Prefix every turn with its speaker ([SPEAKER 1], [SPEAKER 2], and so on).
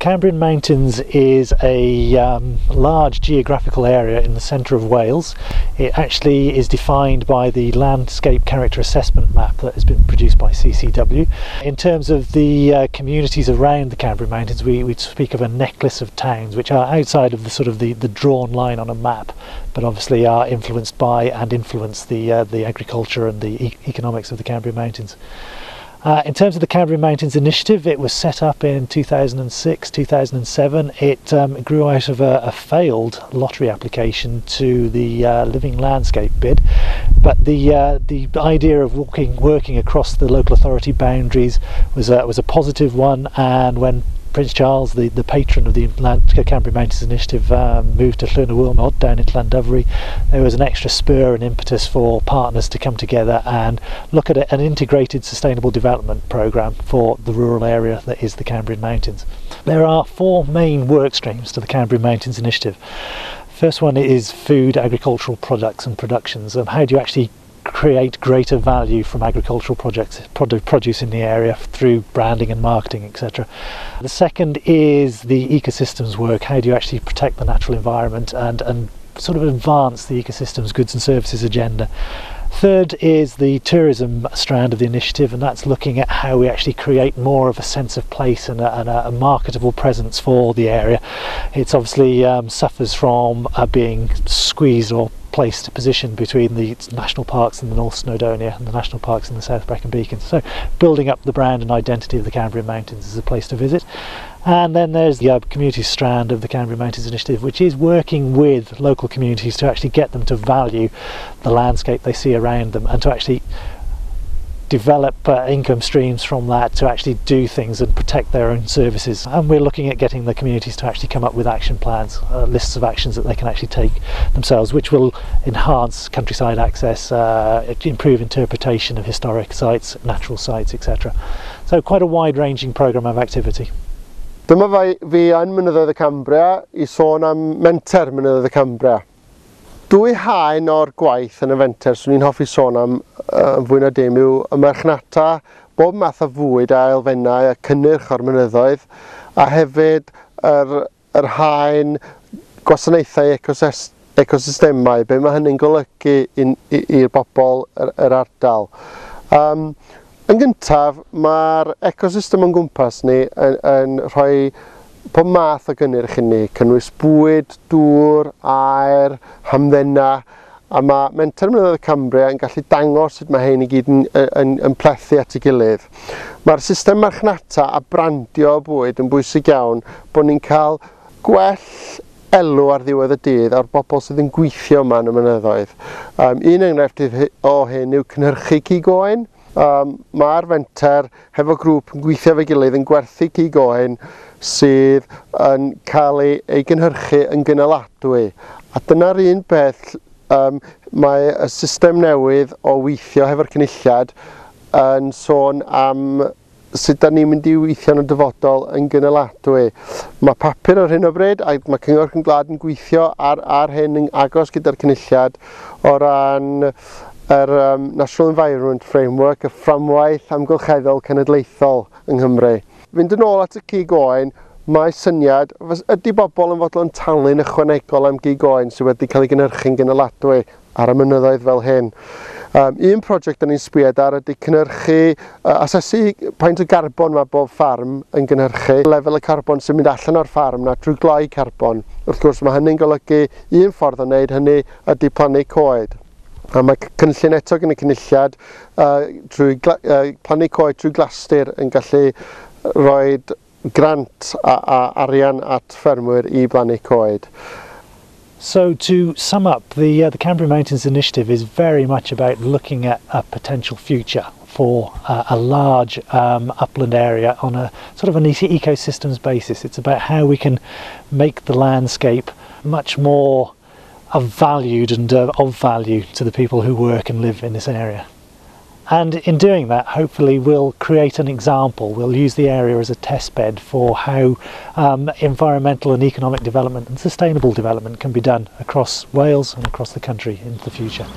[SPEAKER 1] Cambrian Mountains is a large geographical area in the centre of Wales. It actually is defined by the Landscape Character Assessment map that has been produced by CCW. In terms of the communities around the Cambrian Mountains, we speak of a necklace of towns which are outside of the sort of the drawn line on a map, but obviously are influenced by and influence the agriculture and the economics of the Cambrian Mountains. In terms of the Cambrian Mountains Initiative, it was set up in 2006, 2007. It grew out of a failed lottery application to the Living Landscape bid. But the idea of working across the local authority boundaries was a positive one, and when Prince Charles, the patron of the Cambrian Mountains Initiative, moved to Llyn-y-Wylnod down in Llandovery, there was an extra spur and impetus for partners to come together and look at an integrated sustainable development programme for the rural area that is the Cambrian Mountains. There are four main work streams to the Cambrian Mountains Initiative. First one is food, agricultural products and productions. How do you actually create greater value from agricultural produce in the area through branding and marketing, etc. The second is the ecosystems work. How do you actually protect the natural environment and sort of advance the ecosystems goods and services agenda? Third is the tourism strand of the initiative, and that's looking at how we actually create more of a sense of place and a marketable presence for the area. It's obviously suffers from being squeezed or placed position between the national parks in the North Snowdonia and the national parks in the South Brecon Beacons. So building up the brand and identity of the Cambrian Mountains is a place to visit. And then there's the community strand of the Cambrian Mountains Initiative, which is working with local communities to actually get them to value the landscape they see around them and to actually develop income streams from that to actually do things and protect their own services. And we're looking at getting the communities to actually come up with action plans, lists of actions that they can actually take themselves, which will enhance countryside access, improve interpretation of historic sites, natural sites, etc. So quite a wide-ranging programme of activity.
[SPEAKER 2] Dyma fi yn Mynyddoedd y Cambria i sôn am menter Mynyddoedd y Cambria. Dwy haen o'r gwaith yn y fenter swn i'n hoffi sôn am fwy na dim yw y marchnata, bob math o fwyd a elfennau a cynnyrch o'r mynyddoedd, a hefyd yr haen gwasanaethau ecosystemau, be mae hynny'n golygu i'r bobl yr ardal. Yn gyntaf, mae'r ecosystem o'n gwmpas ni yn rhoi pob math o gynnyrch i ni, cynnwys bwyd, dŵr, aer, hamddena, a mae Menter Mynyddoedd y Cambria yn gallu dangos sut mae hyn i gyd yn plethu at ei gilydd. Mae'r system marchnata a brandio bwyd yn bwysig iawn bod ni'n cael gwell elw ar ddiwedd y dydd a'r bobl sydd yn gweithio yma yn y mynyddoedd. Un enghraifft o hyn yw cynhyrchu cig oen. Mae'r fenter hefo grŵp yn gweithio efo'i gilydd yn gwerthu cig oen sydd yn cael ei gynhyrchu yn gynaladwy. A dyna'r un peth, mae y system newydd o weithio hefo'r cynulliad yn sôn am sut da ni'n mynd i weithio yn y dyfodol yn gynaladwy. Mae papur ar hyn o bryd a mae Cyngor Cefn Gwlad yn gweithio ar hyn yn agos gyda'r cynulliad o ran yr National Environment Framework, y fframwaith amgylcheddol cenedlaethol yng Nghymru. Fynd yn ôl at y cig oen, mae syniad, ydy bobl yn fodlon talu'n ychwanegol am gig oen sydd wedi cael ei gynhyrchu'n gynaladwy ar y mynyddoedd fel hyn. Un prosiect da ni'n sbïed ar ydy cynhyrchu, asesu faint o garbon mae bob ffarm yn gynhyrchu, lefel y carbon sy'n mynd allan o'r ffarm na drwy gloi carbon. Wrth gwrs mae hynny'n golygu un ffordd o wneud hynny ydy plannu coed. A mae cynllun eto gan y cynulliad trwy plannu coed trwy glastir yn gallu rhoi grant a arian at ffermwyr i blannu coed.
[SPEAKER 1] So to sum up, the Cambrian Mountains Initiative is very much about looking at a potential future for a large upland area on a sort of an ecosystems basis. It's about how we can make the landscape much more valued and of value to the people who work and live in this area. And in doing that, hopefully we'll create an example. We'll use the area as a test bed for how environmental and economic development and sustainable development can be done across Wales and across the country into the future.